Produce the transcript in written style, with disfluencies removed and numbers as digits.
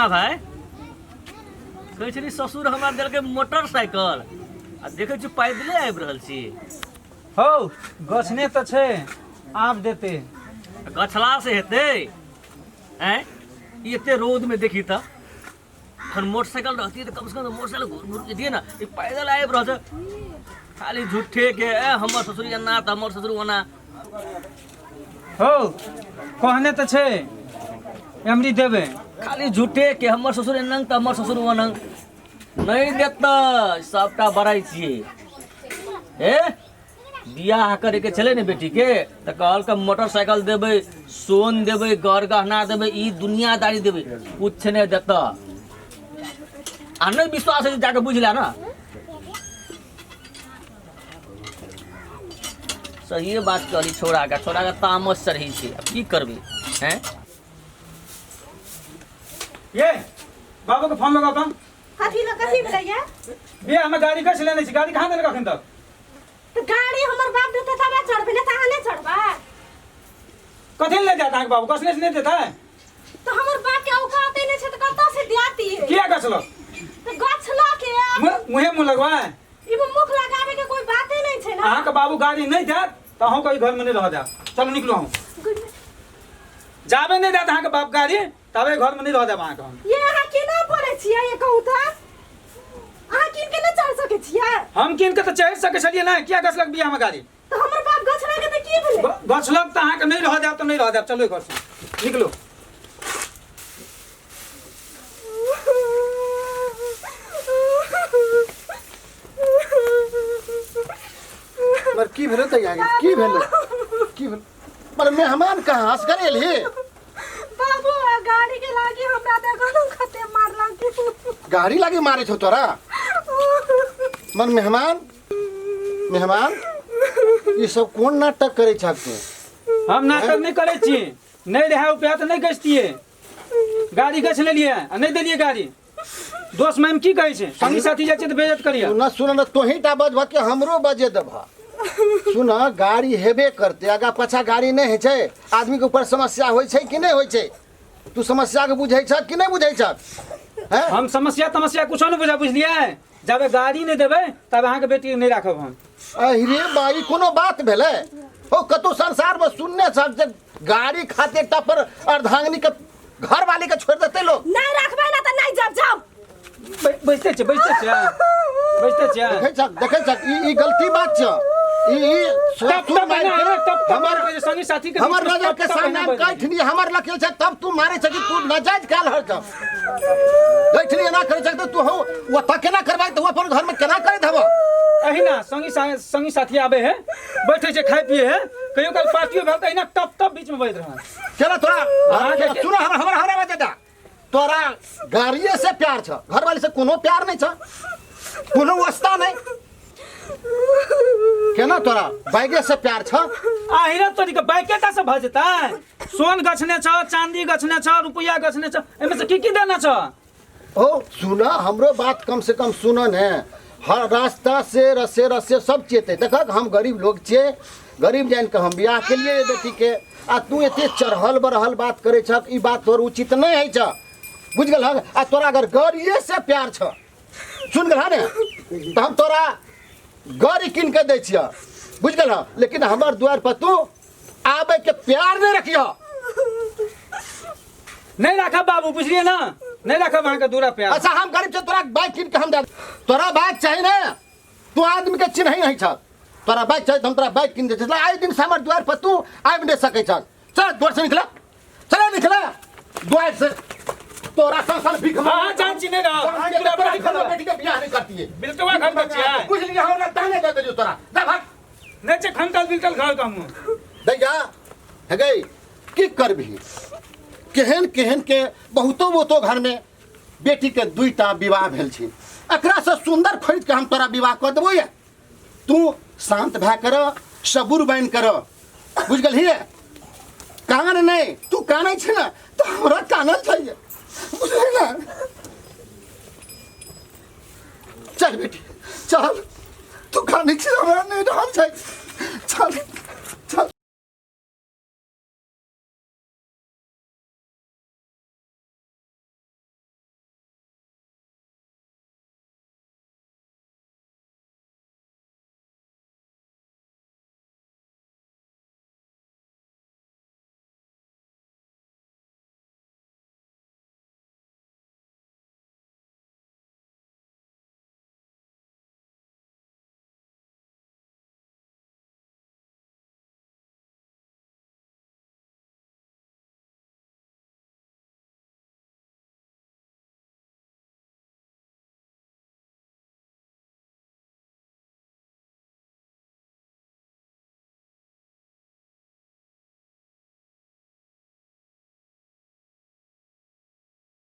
मुन्ना भाई, कहै छली ससुर हमरा देलकै मोटरसाइकिल आ देखै छी पैदले आबि रहल छी। हौ, गछने तऽ छै, आब देते। गछला से हेतै? आँय, ई एते रौद में देखी तऽ अखन मोटरसाइकिल रहती तऽ कम से कम मोटरसाइकिल घूर घूर जतियै ने, ई पैदल आबि रहल छै खाली झूठे के। ए हमर ससुर एना तऽ हमर ससुर ओना। हौ, कहने तऽ छै एमरी देबै। खाली झूठे के हमर ससुर एना तऽ हमर ससुर ओना। नहि देतै, सबटा बड़ाइ छियै। ए बियाह करैके छलै ने बेटीके तऽ कहलकै मोटरसाइकिल देबै, सोन देबै, गर गहना देबै, ई दुनियादारी देबै, कुछ नहि देतऽ। आ नहि विश्वास है जाके बुझि ले ने। सहिए बात कहली छौड़ाके, छौड़ाके तामस चढ़ै छै। आब की करबै हैं? ये बाबू के फोन लगाओ तऽ। कथी ल कथी भेलैया? बियाह में गाड़ी कैसे लेने छी? गाड़ी कहाँ देलक अखन तक? तऽ गाड़ी हमर बाप देतै तबे चढ़बै, नहि तऽ अहाँ नहि चढ़बै। कथी ले जाता है बाबू? कसने से नहीं देता है? तऽ हमर बाप के औकाते नहि छै तऽ कतऽ से दियाती? किया गछलक? तऽ गछलक के मुँहे मुँह लगवाए। ई में मुख लगावे के कोई बाते नहीं छै ना। अहाँ के बाबू गाड़ी नहीं देत तऽ अहूँ कहीं घर में नहीं रह देब। चलू निकलू। अहूँ जाबे नहीं देत अहाँ के बाप गाड़ी तबे घर में नहीं रह देब अहाँ के हम। ये अहाँ केना बोलै छियै? ये कहू तऽ अहाँ कीन के नहि चढ़ सकै छियै? हम कीन के तऽ चढ़ि सकै छलियै ने। किया गछलक बियाह में गाड़ी? तऽ हमर बाप गछलक तऽ की भेलै? गछलक तऽ अहाँके नहीं रह देब तऽ नहीं रह देब। चलू घर से निकलू। पर की भेलो तैयारी की भेलो, की भेलो? पर मेहमान कहाँ असगर एलही? बाबू, गाड़ी के लागी हमरा देखो न कते मारलक। गाड़ी लागी मारे छौ तोरा? मन मेहमान, मेहमान, ई सब कोन नाटक करे छह तू? हम नाटक नहीं करे छी। नहीं रहे रुपया तऽ नहीं गछतियै। गाड़ी गछ लेलियै आ नहीं देलियै गाड़ी। दोस्त मैम की कहै छै, संगी साथी जाइ छै तऽ बेइज्जत करिया। सुन सुन न, तोही टा बजबह कि हमरो बजे देबह? सुन, गाड़ी हेबे करते, आगा पाछा गाड़ी नहीं होइ छै। आदमी के ऊपर समस्या होइ छै कि नहीं होइ छै? तू समस्या के बुझै छह कि नहीं बुझै छह? हैं? हम समस्या तमस्या कुछो नहीं बुझा, बुझलियै? जाबे गाड़ी नहीं देबै तब अहाँके बेटी नहीं राखब हम। अरे बाई, कोनो बात भेलै? ओ कतौ संसार में सुनने छह जे गाड़ी खातिर एकटा पर अर्धांगिनी के घर वाली के छोड़ देते लोग? नहीं रखबै ना तऽ नहीं जाब, जाओ। बैसते छै, बैसते छै, बैसते छै। देखै छह, देखै छह, ई ई गलती बात छै। ई ई तब सुर तब मारि एना के एना तब तब हमर मारै छै, संगी साथी के हमर बीच में नजर तब के तब सामने एना हम बजै छै। कैठनी हमर लखेल छै तब तू मारे छै कि तू नाजायज काल हर छ कैठनी एना करे छै तऽ तू हो ओतऽ केना करबाई तऽ अपन घर में केना करैत हब? अहिना संगी साथी आबे है, बैठे छै, खाय पिए है, कहियो काल पार्टियो भेल तऽ अहिना टप टप बीच में बैठ रहल। केना तोरा अहाँके सुन, हमर हमर हमरा बता, तोरा गाड़िए से प्यार छ, घरवाली से कोनो प्यार नहीं छ, कोनो वास्ता नहीं? केना तोरा बाइके से प्यार छ? आहिरा तोरी के बाइके टा से भऽ जेतै? सोन गछने छ, चांदी गछने छ, रुपया गछने छ, एहिमे से की की देना छ? ओ सुन, हमरो बात कम से कम सुन ने। हर रास्ता से रसे रसे सब चेते देखक, हम गरीब लोग छियै, गरीब जान के हम बियाह के लिए बेटी के, आ तू एते चढ़ल बढ़ल बात करे छक, ई बात तोर उचित नहीं है छ, बुझ गेल? आ तोरा अगर गरीये से प्यार छ, सुन गेल ने, तो हम तोरा गाड़ी कीन के दै छियह, बुझ गेल? लेकिन हमर द्वार पर तू आबे के प्यार नहीं रखियह। नहीं राखब बाबू, बुझलिए ना, नहीं राखब अहाँके दूरा पे। अच्छा, हम गरीब छे, तोरा बाइक कीन के हम दे, तोरा बाइक चाही ने? तू आदमी के चिन्है नहीं छ। तोरा बाइक चाही त हम तोरा बाइक कीन दे छी। आइ दिन से हमर द्वार पर तू आबि नहीं सकै छ। चल द्वार से निकला, चल निकला द्वार से। तोरा संग संग भीख हाँ, हाँ, जान छी नहीं रह। मांग के तोरा बेटी के बियाह नहीं करती है। बिल्टुआ घर के छियै। बुझ लिया, हमरा ताने दे देलियो तोरा। जा भाग। नहीं छै खंकल बिल्टल घर का मुँह। दैया हे गई, की करबही? केहन केहन के बहुतो बहुतो घर में बेटी के दुईटा विवाह भेल छै, एकरा से सुंदर खरीद के हम तोरा विवाह कर देबो। या तू शांत भए कर, सबूर बनि कर, बुझ गेलही? कान नहीं, तू कानै छै ने तऽ हमरा कानल चाहिए, बुझली ने? चल बेटी चल, तू कानै छी हमरा नहि रहल छै, चल।